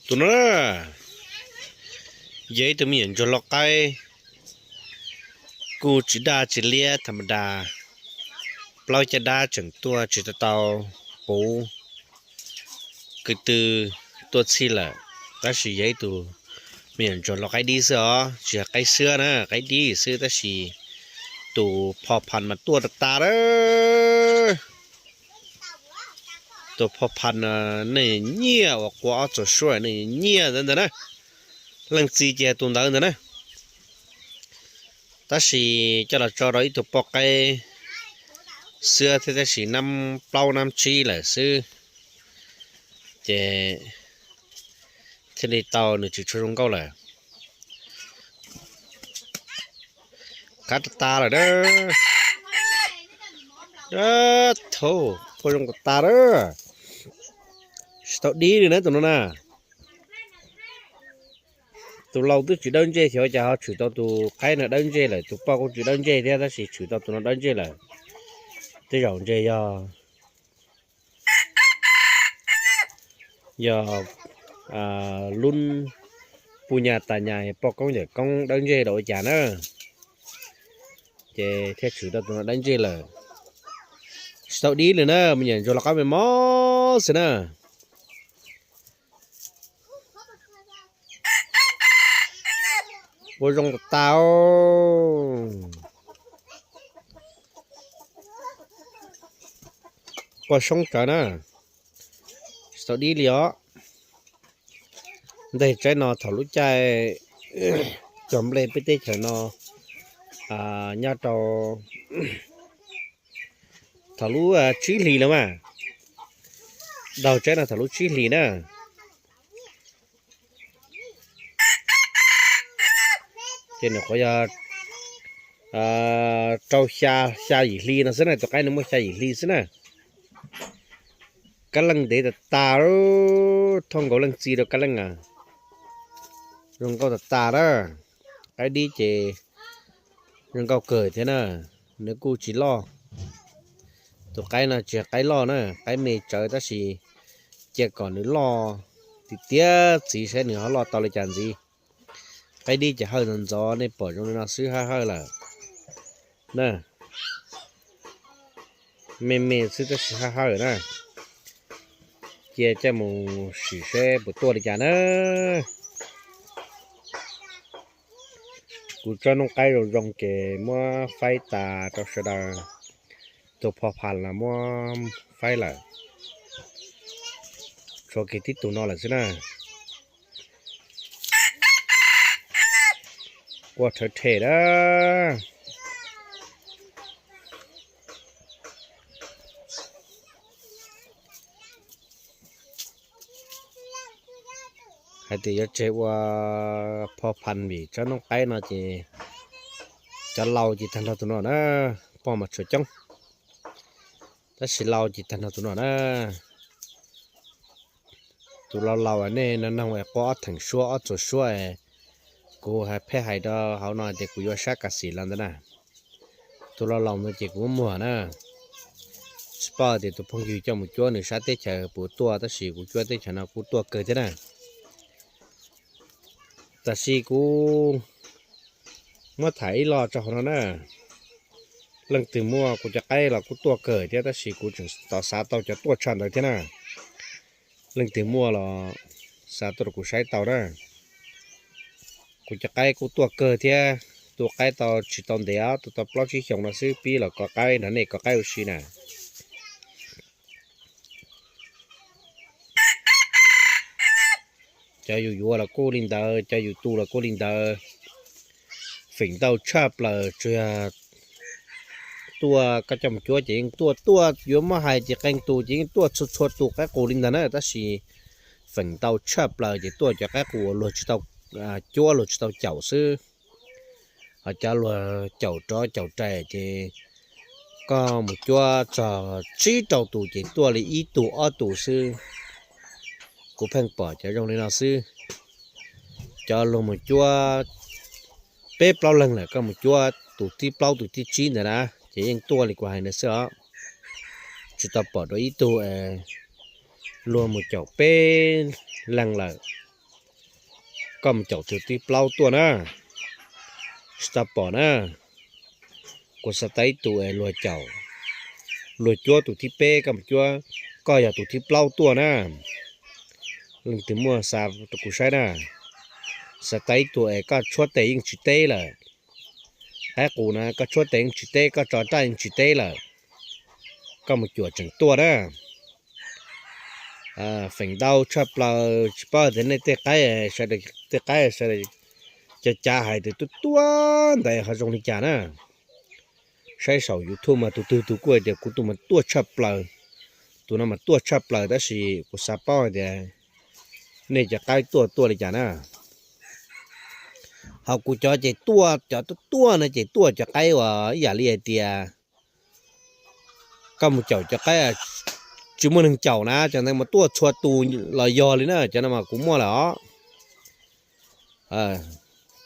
Tus no na, yog ib tug me nyuam ntsuag lau qaib, kuj tsis daj tsis liab tham ma das, plaub caj dab tseem tuaj tsis tau tau puv ko tw tuaj txhij lawm, tab sis yog ib tug me nyuam ntsuag lau qaib dib xwb os, tsis yog qaib xwb na, qaib dib xwb tab sis tus pho phas mas tuaj tas tas lawm. Tus pho phas no nej nyiam uas qua ob txuas suab nej nyiam ntawd ntag na. Leej txiv ces tus ntawd ntag na. Tab sis coj los tso rau ib tug poj qaib xwb thiab tab sis nab plaub nab tsib lawm xwb, ces thiaj li tau nws tsis tshua zoo nkauj lawm. Qab tas tas lawm a. Thaum poj zoo tas tas lawm. Tsis tau dib li na tus no na. Tus laus twb tsis dawb ntsej xyov cas ho tshwm tau tus qaib no dawb ntsej lawm, tus poj kuj tsis dawb ntsej thiab tab sis tshwm tau tus no dawb ntsej lawm. Tej zaum ntshe yog, yog lub puj nyas tas nyas poj koob yawm koob dawb ntsej los ua cas na, ces thiaj tshwm tau tus no dawb ntsej lawm. Tsis tau dib li na, me nyuam ntsuag lau qaib me mob xwb na. Ua zoo tas tas. Poj soob tsawv na, tsis tau dib li os. Ntej tsaib no thaum lub caij cog nplej peb teb chaws no nyob rau thaum lub tsib hlis no mas, daug tsaib no thaum lub tsib hlis na, ces nws qhuav yog rau xya, xya yim hli no xwb na, tus qaib no muaj xya yim hli xwb na. Kab leej ntev tas tas, thooj nkaus leej txiv rau kab leej a. Zoo nkauj tas tas na. Qaib dib ces zoo nkauj kawg thiab na, nws kuj tsis loj. Tus qaib no tsis yog qaib loj na, qaib me tsawv tab sis cia kom nws loj tiag tiag txiv saib nws ho loj tau li cas ntxiv. Qaib dib ces hawj ntxov ntxov, nej pom zoo li no xwb hawj hawj lawm na. Me me xwb tab sis hawj hawj na. Cia coj mus sim seb puas tuaj li cas na. Kuv tsob noob qaib zoo zoo ces muab faib tas rau sawv daws. Tus pho phas los muab faib lawm, tshuav kiag tib tug no lawm xwb na. Ua rhawv rhe lawm. Hais tias yuav tseg ua pho phas vim tsob noob qaib no ces cov laus ces tag nrho tus no na, poj mas tshuav coob, tab sis laus ces tag nrho tus no na. Tus laus laus nej noog qua ob theem suab ob txuas suab, kuv pheej hais rau hauv no tias kuv yuav sab kas xim los ntawd na. Tus laus laus no ces kuv muag na, tsis paub tias tus phooj ywg coj mus cuab nws sab teb chaws puas tuaj tab sis kuv cuab teb chaws no kuj tuaj kawg thiab na. Tab sis kuv muab tham ib lo rau hauv no na. Leej twg muaj kuv cov qaib los kuj tuaj kawg thiab tab sis kuv tseem xav tau cov tuaj tshaj ntawd thiab na. Leej twg muaj los xa tuaj rau kuv saib tau na. Kuv cov qaib kuj tuaj kawg thiab, tu qaib tau tsis tau ntev, tu tau plaub tsib xyoos no xwb, pib los kov qaib nrog nej kov qaib ua si na. Cov yus yuav los kuj li ntawd, cov yus tu los kuj li ntawd. Feem ntau tshaj plaws tsuas yog tuaj koj coj mus cuab ces yeej tuaj, tuaj yuav muab hais ces qee tus ces yeej tuaj txhua txhua tus qaib qus li ntawd na, tab sis feem ntau tshaj plaws ces tuaj cov qaib qus uas luag tsis tau cuab luag tsis tau caum xwb. Ho cov luag caum rov caum rais ces koj mus cuab txog tsib rau tus ces tuaj li ib tug ob tug xwb. Kuv pheej pom cov zoo li no xwb. Cov luag mus cuab peb plaub leeg lawm koj mus cuab tus thib plaub tus thib tsib ntawd na, ces yeej tuaj li kuv hais ntawd xwb os. Tsis tau pom dua ib tug luag mus caum peb leeg lawm koj mus caum tus thib plaub tuaj na. Tsis tau pom na. Kuv xa tau ib tug es luag caum, luag cuab tus thib peb, koj mus cuab, koj yog tus thib plaub tuaj na. Leej twg muaj xa rau kuv saib na. Xa tau ib tug es koj tshuab tes yeej tsis teb lawm. Qaib qus na, koj tshuab tes yeej tsis teb, koj tso raj yeej tsis teb lawm. Koj mus cuam tseem tuaj na. Feem ntau tshaj plaws, tsis paub tias nej tej qaib, sawv daws tej qaib sawv daws cav cav hais tias tuaj tuaj ntawd ho zoo li cas na. Saib saum YouTube mas tus twg tus kuj hais tias kuv tus mas tuaj tshaj plaws, tus no mas tuaj tshaj plaws, tab sis kuv xav paub hais tias nej cov qaib tuaj tuaj li cas na. Ho kuv cov ces tuaj, cov tuaj tuaj no ces tuaj cov qaib uas ib yam li hais tias koj mus caum cov qaib tsis muaj neeg caum na, cov ntawd mas tuaj txhua tus los yog li na, cov no mas kuv muaj lawm os.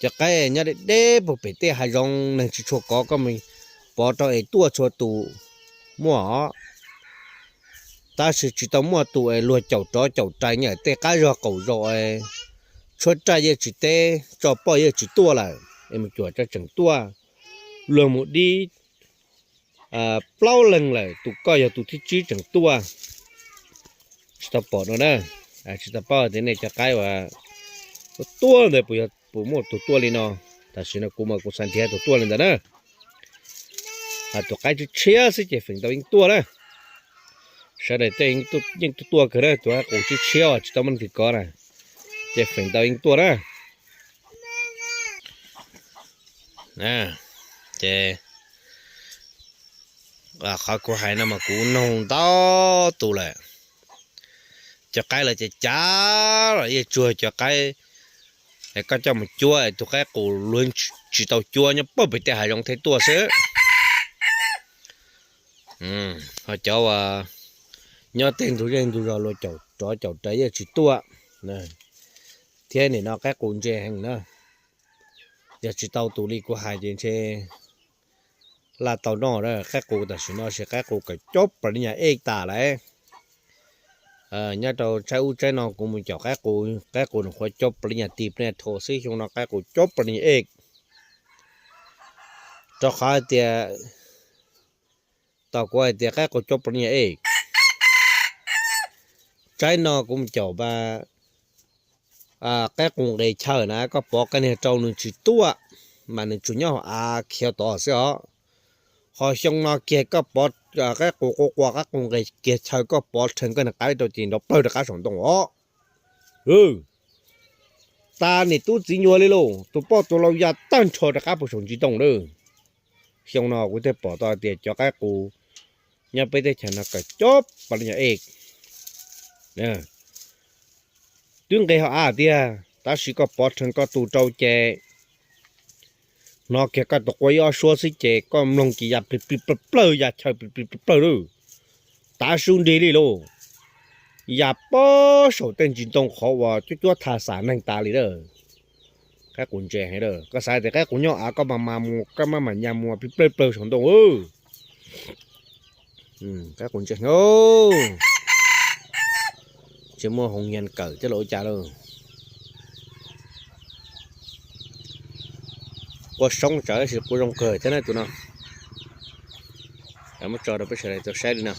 Cov qaib nyob deb deb puag pem tej hav zoov neeg tsis tshua kov, koj mus pov rau es tuaj txhua tus muaj os. Tab sis tsis tau muaj tus es luag caum rov caum rais, nyiam tej qab zog qaum zaus es tshuab raj yeej tsis teb, tso poj yeej tsis tuaj lawm, es mus cuam tso tseem tuaj. Luag mus dib plaub leeg lawm, tus koj yog tus thib tsib tseem tuaj. Tsis tau pom no na, tsis tau paub tias nej cov qaib uas tuaj tuaj ntawd puas yog, puas muaj tus tuaj li no. Tam sim no kuv mas kuv xav nrhiav tus tuaj li ntawd na. Tus qaib tshiab tshiab xwb ces feem ntau yeej tuaj na. Sawv daws tej yeej tuaj tuaj kawg na, tus qaib qus tshiab tshiab uas tsis tau muaj leej twg kov na, ces feem ntau yeej tuaj na. Ces qhov kuv hais no mas kuv noog ntau tus lawm. Cov qaib lawv ces cav los yeej tsuag cov qaib es koj coj mus cuab es tus qaib qus luag tsis tau cuab, nyob puag pem tej hav zoov thiaj tuaj xwb. Ho cov uas nyob tej ntug zej ntug zos luag caum rov caum rais yeej tsis tuaj. Thiab nim no qaib qus ntse heev na. Yog tsis tau tus li kuv hais ces ntshe laj tau noj. Qaib qus tam sim no ces qaib qus kaum cuaj plaws li nyas ej tas lawm. Nyob rau tsaib ub tsaib no kuv mus caum qaib qus, qaib qus nws qhuav cuaj plaws li nyas tis plaws li nyas rho xwb, xyoo no qaib qus cuaj plaws li nyas ej. Rau qhov hais tias, tau kuv hais tias qaib qus cuaj plaws li nyas ej, tsaib no kuv mus caum mas qaib qus nqes chaw na, koj pov kiag niag rau nws tsis tuaj, mas nws tsuas nyob hauv av khiav tod xwb os. Ho xyoo no kiag koj pov, qaib qus qua qua qaib qus nqes kiag chaw, koj pov rhees koj niag qaib rau ces nrov plawg rov qab saum ntoo os. Tas niam tub txiv nyuag li lauj, tus poj tus lau ya tag nrho rov qab puag saum ntsis ntoo lawm. Xyoo no kuv thiaj pom tau tias cov qaib qus nyob peb teb chaws no kaum cuaj plaws li nyas ej. Twb nqes hauv av tiag, tab sis koj pov rhees koj tus rau ces hnov kiag koj tus qua ib ob suab xwb ces koj mloog ces ya plig plig plawg plawg, ya chaw plig plig plawg plawg lawm. Tav su nrig li lauj, ya pob saum tej ntsis ntoo qhov uas cuab cuab tha xam neeg tas li lawm. Qaib qus ntse heev lawm, koj xav tias qaib qus nyob av koj mas mas mus, koj maj mam nyas mus plig plawg plawg saum ntoo. Qaib qus ntse heev. Tsis muaj hoos hias kawm thiab los ua cas lauj. Qua soob tsawv tab sis kuj zoo kawg thiab na tus no. Muab tso rau peb sawv daws tau saib li no.